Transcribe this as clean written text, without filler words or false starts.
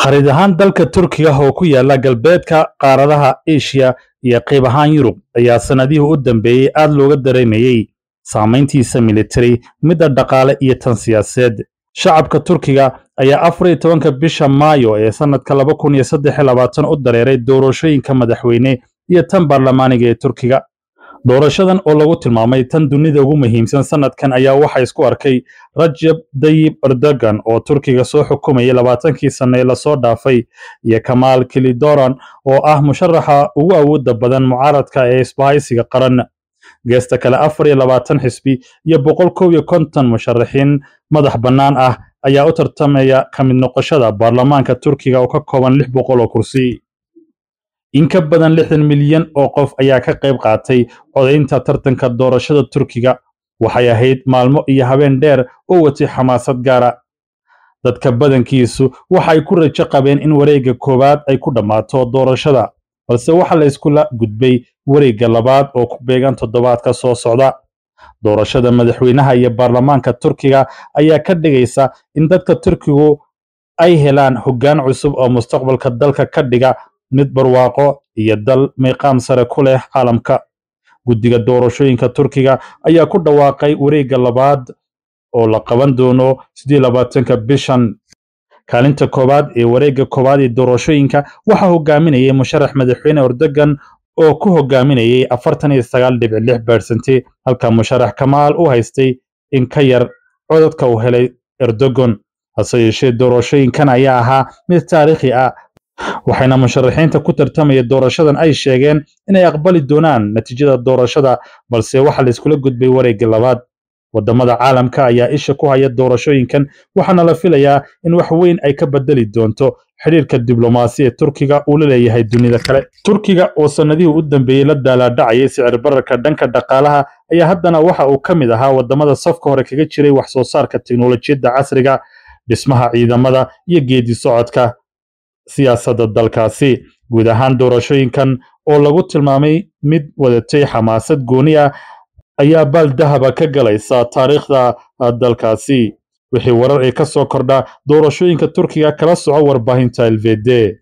Khariid ahaan dalka Turkiga oo ku yaala galbeedka qaaradaha Asia iyo qayb ahaan Yurub ayaa sanadihii u dambeeyey aad looga dareemayey saamayntiisa military, midda dhaqaale iyo tan siyaasadeed. Shacabka Turkiga ayaa 14-ka bisha Maayo ee sanadka 2023 u dareeray doorashooyinka madaxweyne iyo tan baarlamaaniga ee Turkiga. Doorashadan oo lagu tilmaamay tan dunida ugu muhiimsan sanadkan ayaa waxaa isku arkay Rajab Tayyip Erdogan oo Turkiga soo xukumayay 20-kii sano ee lasoo dhaafay iyo Kamaal Kılıçdaroğlu oo ah musharaxa ugu awoodda badan mucaaradka ee isbahaysiga qaran. Geesta kale, 24 xisbi iyo 151 musharaxiin madax bannaan ah ayaa u tartamaya ka mid noqoshada baarlamaanka Turkiga oo ka kooban 600 oo kursi. In ka badan 60 milyan oo qof ayaa ka qayb qaatay codaynta tartanka doorashada Turkiga. Waxay ahayd maalmo iyo habeen dheer oo watay xamaasad gaara. Dadka badankiisu waxay ku rajo qabeen in wareegga koowaad ay ku dhammaato doorashada, balse waxa la iskula gudbay wareegga labaad oo ku beegan toddobaadka soo socda. Doorashada madaxweynaha iyo baarlamaanka Turkiga ayaa ka dhigaysa in dadka Turkigu ay helaan hoggaan cusub oo mustaqbalka dalka ka dhiga mid barwaaqo iyo dal miiqaam sare ku leh caalamka. Guddiga doorashooyinka Turkiga ayaa ku dhawaaqay wareegga labaad oo la qaban doono 28-ka bishan. Kaalinta koowaad ee wareegga koowaad ee doorashooyinka waxaa hogaaminayay musharax madaxweyne Erdogan oo ku hogaaminayay 49.6%, halka musharax Kamaal u haystay in ka yar codadka uu helay Erdogan. Hase yeeshee, doorashooyinkan ayaa ahaa mid taariikhi ah, waxayna musharaxiinta ku tartamaya doorashadan ay sheegeen inay aqbali doonaan natiijada doorashada, balse waxaa la iskula gudbay wareegga labaad. Wadamada caalamka ayaa isha ku haya doorashooyinkan, waxaana la filayaa in wax weyn ay ka bedeli doonto xidhiirka diblomaasi ee Turkiga uu la leeyahay dunida kale. Turkiga oo sanadihii u dambeeyey la daalaadhacayay sicir bararka dhanka dhaqaalaha ayaa haddana waxa uu ka mid ahaa wadamada safka hore kaga jiray wax soo saarka tiknoolajiyadda casriga, dhismaha ciidamada iyo geedi socodka siyaasadda dalkaasi. Guud ahaan, doorashooyinkan oo lagu tilmaamay mid wadatay xamaasad gooni ah ayaa baal dahaba ka galaysa taariikhda dalkaasi. Wixii warar ee ka soo kordha doorashooyinka Turkiga, kala soco warbaahinta LVD.